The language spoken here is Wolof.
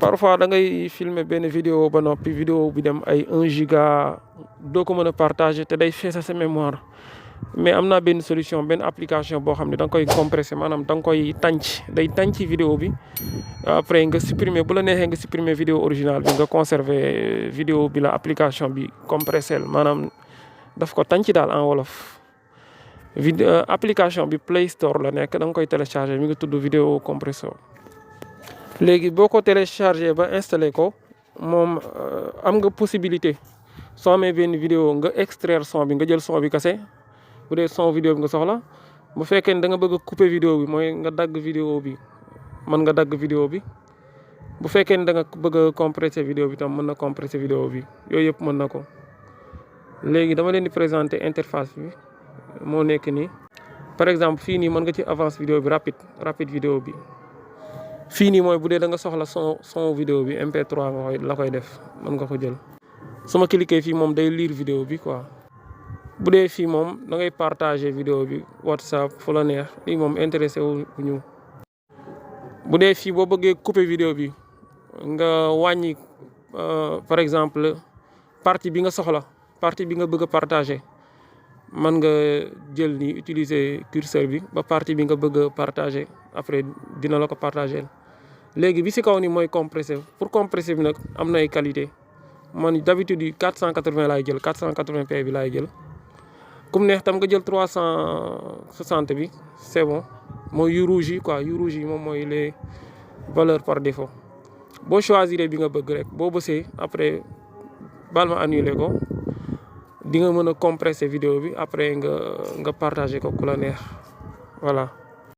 parfois da ngay filmer benn vidéo ba noppi vidéo bi dem ay 1 giga doo ko mën a partager te day fees sa mémoire mais am naa benn solution benn application boo xam ne da nga koy compresser maanaam da nga koy tànc day tànc vidéo bi après nga supprimer bu la neexee nga supprimer vidéo originale bi nga conserver vidéo bi la application bi compressé maanaam daf ko tànc daal en wolof. Application bi Play Store la nekk da nga koy télécharger mi ngi tudd vidéo compresseur. léegi boo ko télécharger ba installé ko moom am nga possibilité soo amee benn vidéo nga extraire son bi nga jël son bi kase bu dee son vidéo bi nga soxla bu fekkee ne da nga bëgg a couper vidéo bi mooy nga dagg vidéo bi mën nga dagg vidéo bi bu fekkee ne da nga bëgg a compresser vidéo bi tam mën na compresser vidéo bi yooyu yëpp mën na ko. léegi dama leen di présenter interface bi moo nekk nii par exemple fii nii mën nga ci avance vidéo bi rapide vidéo bi. fii nii mooy bu dee da nga soxla son vidéo bi MP3 la koy def mën nga ko jël su ma cliquer fii moom day lire vidéo bi quoi. bu dee fii moom da ngay partager vidéo bi WhatsApp fu la neex lii moom intéressé wu ñu. bu dee fii boo bëggee couper vidéo bi nga wàññi par exemple partie bi nga soxla partie bi nga bëgg a partager mën nga jël ni utiliser curseur bi ba partie bi nga bëgg a partager après dina la ko partager. léegi bi si kaw ni mooy compressé pour compressé bi nag am na ay qualité man d'habitude yi 480 laay jël 480p bi laay jël kum neex tam nga jël 360 bi c'est bon mooy yu rouge yi quoi yu rouge yi moom mooy les valeurs par défaut. boo choisir bi nga bëgg rek boo bësee après bal ma annuler ko di nga mën a compresser vidéo bi après nga partager ko ku la neex voilà.